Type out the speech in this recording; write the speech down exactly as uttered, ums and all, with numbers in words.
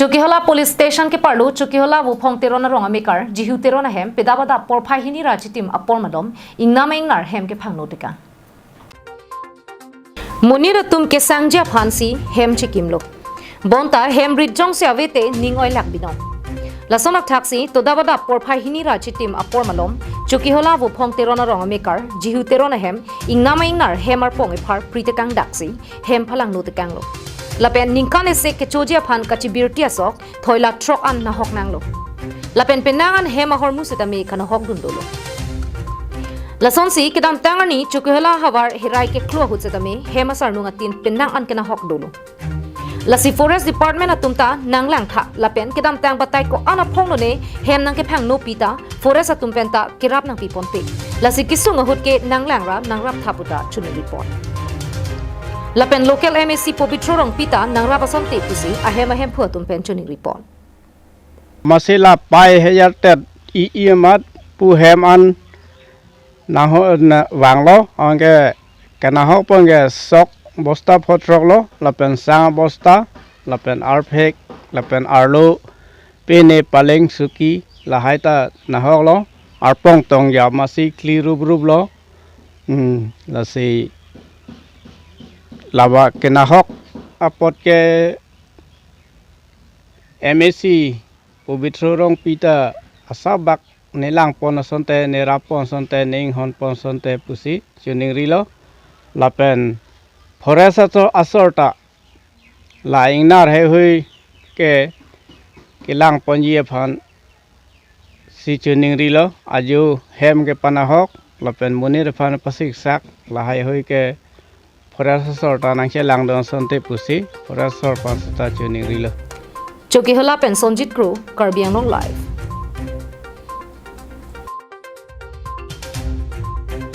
Chokihola Police Station keparlo Chokihola Vuphong Teron arong amekar Jihu Teron ahem pedap adap porphai hini ra chitim apor malom ingnam ingnar hem kephangno tekang. Monit atum kesangji aphansi hem chikimlo. Bonta hem rit jongsi avete ning oilak binong. Lason athaksi todap adap porphai hini ra chitim apor malom Chokihola Vuphong Teron arong amekar Jihu Teron ahem ingnam ingnar hem arpong ephar pri tekang daksi hem phalangno tekanglo. Lapen ningkan isi kechoji aphan kachibirti asok thoilak throk an nahok nanglo. Lapen penang an hem ahormu setame kanahok dun dolo. Lasonsi kedamtang arni Chokihola havar herai keklo ahut setame hem asarnung atin penang an kenahok dolo. Lasi Forest Department atum ta nanglang tha lapen kedamtang batai ko-an aphong lone hem nangkephangno pita Forest atum penta kerap nangpiponte. Lasi kesung ahut ke nanglang ra nangrap tha puta choningri pon. Lapen local M A C Pobitro Rongpi ta nangrap asonte pusi ahem ahemphu atum pen choningri pon. Masi la pai hejar tet i i amat pu hem an nangho na vanglo, anke kenahok pon ke sok bosta pho throk lo, lapen sang bosta, lapen arphek, lapen arlo, pene paleng suki, lahai ta nahok lo, arpong tong ja masi kli rup rup lo. Hmm, lasi laba kenahok apot ke M A C Pobitro Rongpi ta asabak nelang pon asonte, nerap pon asonte, neinghon pon asonte pusi choningri lo. Lapen Forest asor, asor ta la ingnar heihui ke kelang ponji aphan si choningri lo, ajo hem kepanahok lapen monit aphan pasiksak lahai hui ke Forest asor ta nangchelang dun asonte pusi Forest asor aphan seta choningri lo. Chokihola pen Sonjit Kro, Karbi Anglong Live.